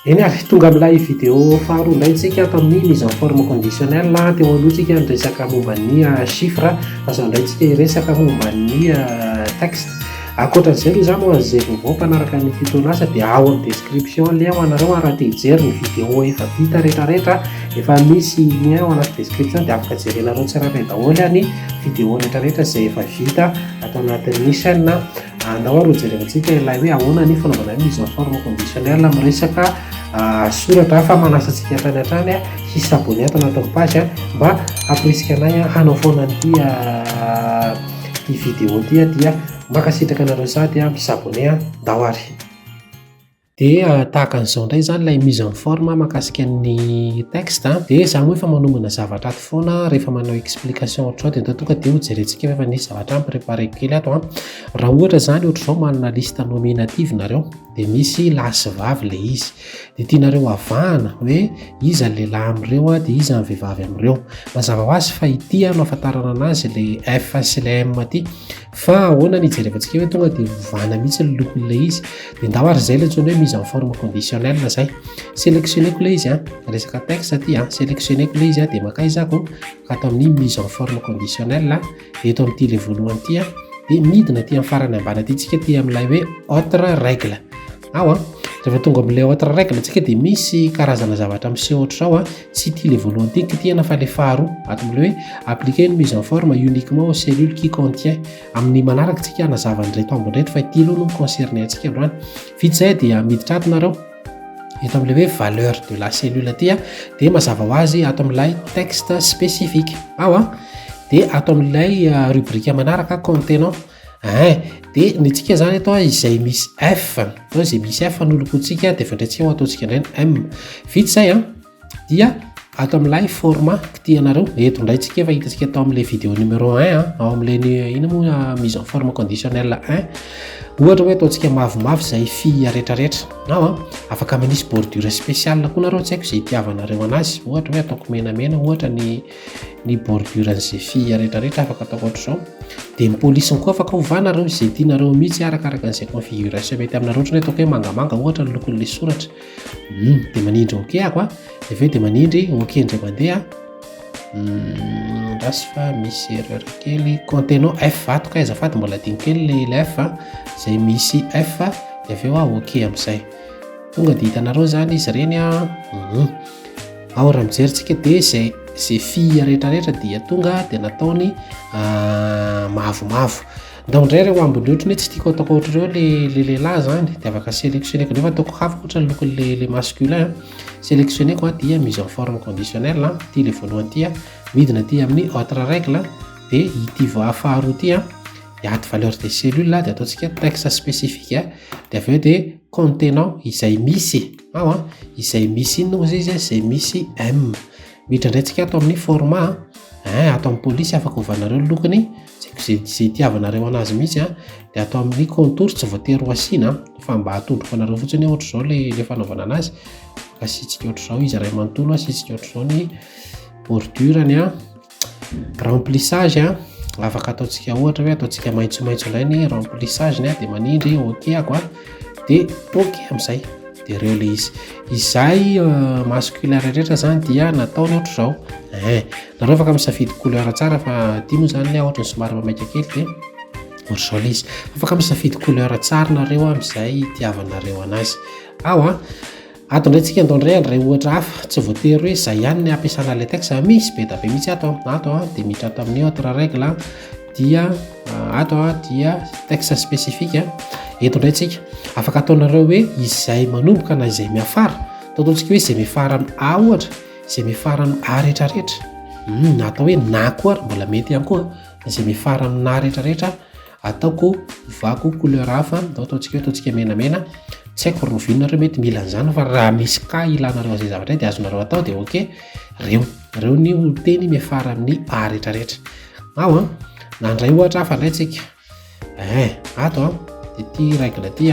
Eny ary, tonga amin'ilay vidéo faharoa indray tsika ato amin'ny mise en forme conditionnelle. Teo aloha tsika niresaka momba ny chiffre, fa izao indray tsika hiresaka momba ny texte. Ankoatran'izay aloha izany, ho an'izay vaovao mpanaraka ny tuto-nasa, dia ao amin'ny description lien ho anareo raha te hijery ny vidéo efa vita rehetrarehetra. Efa misy lien ao anaty description, dia afaka jerenareo tsirairay daholo ny vidéo rehetrarehetra izay efa vita ato anatin'ny chaîne. Andao ary hojerentsika ilay hoe ahoana ny fanaovana mise en forme conditionnelle miresaka soratra, fa manasa antsika hatrany hatrany hi-s'abonner ato anatin'ny page mba hampirisika anay hanao foana an'ity ty vidéo ty. Dia mankasitraka anareo sady mi-s'abonner. Ndao ary. Dia tahaka an'izao indray zany ilay mise en forme mahakasika ny texte. Dia za moa efa manomana zavatra ato foana rehefa manao explication ohatr'izao, dia tonga dia hojerentsika fa efa nisy zavatra mi-préparé kely ato. Raha ohatra zany ohatr'izao, manana liste nominative nareo, dia misy lahy sy vavy le izy, dia tianareo avahana hoe iza ny lehilahy amin'ireo dia iza ny vehivavy amin'ireo. Mazava ho azy fa ity no ahafantarana anazy, le F sy le M ty. Fa ahoana ny hijerevantsika hoe tonga dia ovana mihitsy ny lokon'ilay izy? Dia ndao ary, zay le antsoina hoe mise en forme conditionnelle zay. Sélectionneko le izy, resaka texte ty, sélectionneko le izy, dia makaiza ako? Ato amin'ny mise en forme conditionnelle, eto amin'ity le voalohany ty, dia midina ty amin'ny farany ambany aty tsika, ty amin'ilay hoe autre règle ao. Rehefa tonga amin'ilay autre règle tsika, dia misy karazana zavatra miseho ohatr'izao. Tsy ty le voalohany ty kitihana fa le faharoa, ato amin'ilay hoe appliquer une mise en forme uniquement aux cellules qui contient. Amin'ny manaraka tsika hanazava an'ireto ambiny reto, fa ity aloha no concerné antsika androany. Vita izay, dia miditra ato nareo eto amin'ilay hoe valeur de la cellule aty, dia mazava ho azy ato amin'ilay texte spécifique ao, dia ato amin'ilay rubrique manaraka contenant ein. Dia ny tsika zany eto izay misy F ao, izay misy F no lokontsika, dia fandraitsika ho ataontsika indray ny M. Vita izay, dia ato amin'ilay format kitihanareo eto indray tsika, efa hitantsika atao amin'ilay vidéo numéro 1 ao amin'ilay ina moa, mise en forme conditionnelle 1. Ohatra hoe ataontsika mavomavo zay fille rehetrarehetra ao. Afaka manisy bordure spéciale koa nareo, tsy haiko izay itiavanareo anazy. Ohatra hoe ataoko menamena ohatra ny bordure an'izay fille rehetrarehetra, afaka ataoko ohatr'izao. Dia ny polisiny koa afaka ovanareo izay tianareo mihitsy, arakaraka an'izay configuration mety aminareo. Ohatra hoe ataoko hoe mangamanga ohatra ny lokon'ilay soratra, dia manindry ok ako, de aveo dia manindry ok indray mandeha. Rasy fa misy erreur kely, contenant F ato ka, azafady, mbola adino kely le F, zay misy F, de aveo ok am'izay tonga de hitanareo zany izy ireny ao. Raha mijerytsika, de zay fille rehetrarehetra dia tonga de nataony mavomavo. Ndao indray reo ambiny, ohatrany hoe tsy tiako ataoko ohatr'ireo le lehilahy zany, de afaka sélectionneko nefa ataoko hafa ohatra ny lokon'le le masculin. Sélectionneko, dia mise en forme conditionnelle ty le voalohany ty, midina ty amin'ny autre règle, de ity faharoa ty, ato valeur des cellules, de ataontsika texte spécifique, de aveo de contenant izay misy ao, izay misy inona moa zay izy? Izay misy M. Miditra indray tsika ato amin'ny format ein, ato amin'ny police afaka ovanareo ny lokony, tsy haiko zay itiavanareo anazy mihitsy, de atao amin'ny contour, tsy voatery ho asiana fa mba atondroko anareo fotsiny hoe ohatr'izao le fanaovana anazy. Asiantsika ohatr'izao izy ray manontolo, asiantsika ohatr'izao ny bordure-ny. Remplissage afaka ataontsika, ohatra hoe ataontsika maitsomaitso indray ny remplissage-ny, de manindry ok ako, de ok am'izay, de reo le izy izay masculin rehetrarehetra zany dia nataony ohatr'izao ein. Nareo afaka misafidy couleur tsara, fa ty moa zany ohatra ny somary mamaika kely, de ohatr'izao le izy. Afaka misafidy couleur tsara nareo am'izay itiavanareo anazy ao. Ato indray tsika andao indray andray ohatra hafa, tsy voatery hoe zay ihany ny ampiasana le texte, misy be da be mihitsy ato. Ato dia miditra ato amin'ny autre règle, dia ato dia texte spécifique. Eto indray tsika afaka ataonareo hoe izay manomboka na izay miafara, ataontsika hoe izay miafara amin'ny A ohatra, izay miafara amin'ny A rehetrarehetra, na atao hoe na koa ary mbola mety ihany koa, izay miafara amin'ny na rehetrarehetra ataoko ovako couleur hafa. Ndao ataontsika hoe ataontsika menamena, tsy haiko rovinareo mety mila an'izany, fa raha misy cas ilanareo an'izay zavatra de azonareo atao. De ok, reo ny teny miafara amin'ny A rehetrarehetra ao. Nandray ohatra hafa indray tsika ein ato, de ty règle ty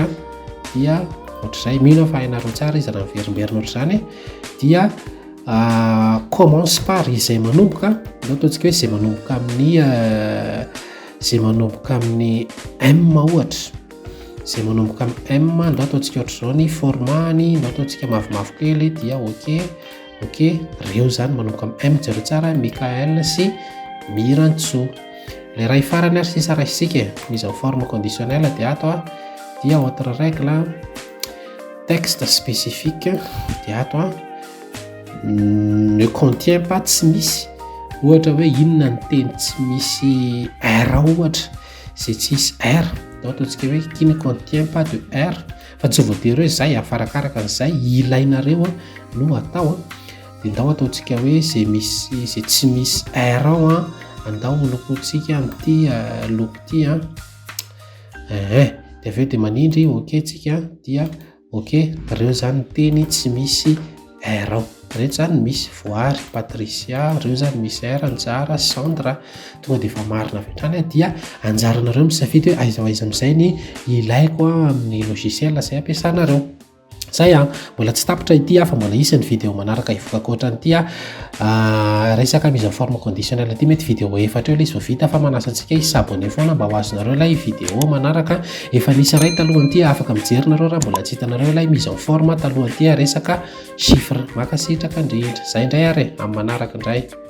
dia ohatr'izay, mino aho fa hainareo tsara izy raha miverimberina ohatr'izany. Dia commence par, izay manomboka, ndao ataontsika hoe izay manomboka amin'ny M ohatra. Zay manomboka amin'ny M, ndao ataontsika ohatr'izao ny format-ny, ndao ataontsika mavomavo kely, dia ok. Reo zany manomboka amin'ny M, jereo tsara: Michael sy Mirantsoa. Le ray farany ary sisa raisitsika e, mise en forme conditionnelle. Dia ato a, dia autre règle, texte spécifique, dia ato a, ne contient pas, tsy misy. Ohatra hoe inona ny teny tsy misy R? Ohatra zay tsisy R, dao ataontsika hoe qui ne contient pas de R, fa tsy voatery hoe zay, afarakaraka an'izay ilainareo a no atao a. De ndao ataontsika hoe zay misy, zay tsy misy R ao a, andao lokotsika am'ty loko ty a. De avy eo de manindry ok tsika, dia ok. Reo zany ny teny tsy misy R ao. Reto zany misy: Voary, Patricia. Reo zany misy R: Anjara, Sandra. Tonga de efa marina avy hatrany a. Dia anjaranareo misafidy hoe aiza ho aiza am'izay ny ilaiko a amin'ny logiciel zay ampiasanareo zay a. Mbola tsy tapitra ity a, fa mbola isy ny vidéo manaraka hivoaka ankoatran'ity a, resaka mise en forme conditionnelle ty. Mety vidéo efatra eo le izy vao vita, fa manasa antsika hi-s'abonner foana mba ho azonareo ilay vidéo manaraka. Efa nisy ray talohan'ity, afaka mijery nareo raha mbola tsy hitanareo ilay mise en forme talohan'ity, resaka chiffre. Makasitraka indrindra zay indray ary e, amin'ny manaraka indray.